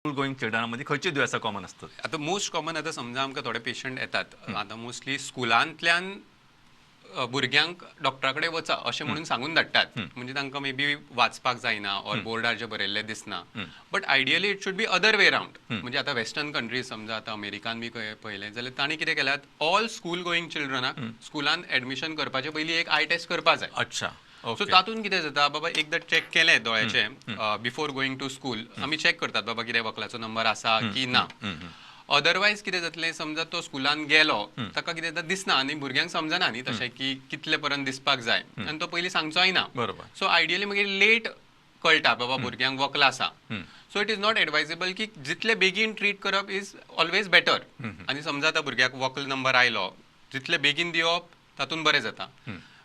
Going चिल्ड्रना मदीं खंयची दुयेंसां कॉमन आसतात? आतां मोस्ट कॉमन, आतां समजा आमकां थोडे पेशंट येतात, आतां मोस्टली स्कुलांतल्यान भुरग्यांक डॉक्टरा कडेन वचा अशें म्हणून सांगून धाडटात, म्हणजे तांकां मे बी वाचपाक जायना ऑर बोर्डार जे बरयल्लें दिसना. But ideally it should be other way round. म्हणजे आतां वेस्टर्न कंट्रीज, समजा आतां अमेरिकान बी पळयलें जाल्यार तांणी कितें केल्यात, ऑल स्कूल गोईंग चिल्ड्रनाक स्कुलान एडमिशन करपाचे पयलीं एक I test करपा जाय. सो तातूंत कितें जाता, बाबा एकदां चॅक केलें दोळ्याचें बिफोर गोईंग टू स्कूल, आमी चॅक करतात बाबा कितें वकलाचो नंबर आसा की ना. अदरवायज कितें जातलें, समजा तो स्कुलान गेलो, ताका कितें जाता, दिसना आनी भुरग्यांक समजना न्ही तशें की कितले पर्यंत दिसपाक जाय आनी तो पयलीं सांगचोय ना. सो आयडियली मागीर लेट कळटा बाबा भुरग्यांक वक्ल आसा. So it is not advisable की जितले बेगीन ट्रीट करप is always better. आनी समजा आतां भुरग्याक वक्ल नंबर आयलो, जितले बेगीन दिवप तातूंत बरें जाता.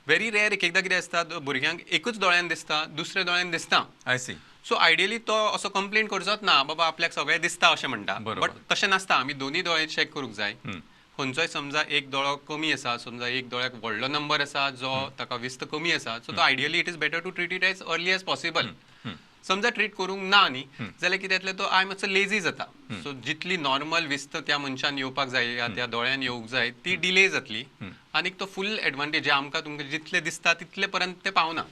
व्हेरी रेअर, एक एकदां कितें आसता, भुरग्यांक एकूच दोळ्यान दिसता, दुसऱ्या दोळ्यान दिसना. I see. So ideally तो असो कंप्लेन करचोच ना, बाबा आपल्याक सगळें दिसता अशें म्हणटा. बट तशें नासता, आमी दोन्ही दोळे चॅक करूंक जाय. खंयचोय समजा एक दोळो कमी आसा, समजा एक दोळ्याक व्हडलो नंबर आसा जो ताका विस्त कमी आसा, सो तो ideally it is better to treat it as early as possible. समजा ट्रीट करूंक ना न्ही जाल्यार कितें जातलें, तो I मातसो लेजी जाता. सो जितली नॉर्मल विस्त त्या मनशान येवपाक जाय या त्या दोळ्यान येवंक जाय, ती डिले जातली आनी तो फूल एडवांटेज जे आमकां तुमकां जितले दिसता तितले पर्यंत ते पावना.